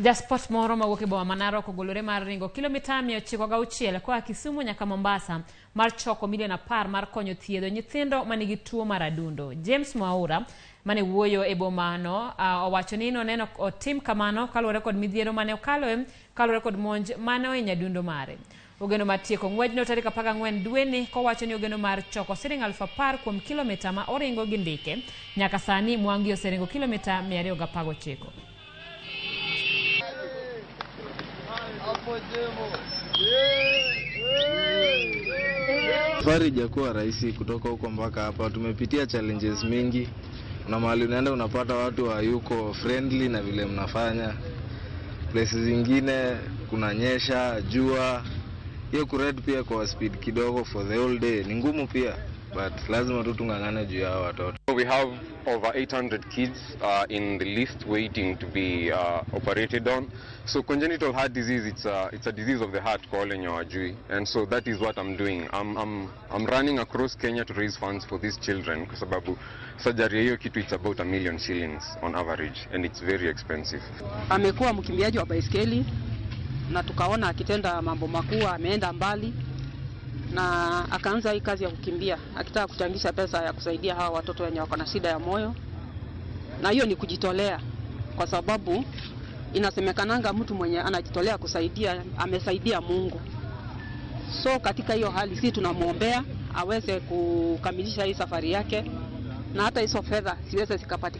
Jasport moro mawuok e boma ma Narok ogolore mar ringo kilomita 906 koa Kisumu nyaka Mombasa mar choko milion 10 mar konyo thiedho nyithindo manigi tuo mar adundo. James Mwaura mane wuoyo e boma no owacho ni noneno otim kamano kaluwore kod midhiero mane okaloe kaluwore kod monj mane ohinyo adundo mare. Ogeno mar tieko ng'wejno tarik 14 dweni kowacho ni ogeno mar choko siling 10,000 kuom kilomita ma oringo gi ndike. Nyaka sani Mwangi oseringo kilomita 219. Safari haijakuwa rahisi kutoka huko mpaka hapa. Tumepitia challenges mingi. Kuna mahali unaenda unapata watu hayuko friendly na vile mnafanya. Places zingine kunanyesha, jua. Hiyo kuride pia kwa speed kidogo for the whole day ni ngumu pia, but lazima tu tung'ang'ane juu ya hawa watoto. We have over 800 kids in the list waiting to be operated on. So congenital heart disease, it's a disease of the heart kwa wale wenye hawajui. And so that is what I'm doing. I'm running across Kenya to raise funds for these children kwa sababu surgery hiyo kitu it's about a million shillings on average and it's very expensive. Amekuwa mkimbiaji wa baiskeli na tukaona akitenda mambo makuu, ameenda mbali na akaanza hii kazi ya kukimbia akitaka kuchangisha pesa ya kusaidia hawa watoto wenye wako na shida ya moyo. Na hiyo ni kujitolea, kwa sababu inasemekananga mtu mwenye anajitolea kusaidia amesaidia Mungu. So katika hiyo hali sisi tunamuombea aweze kukamilisha hii safari yake na hata hizo fedha ziweze zikapatikana.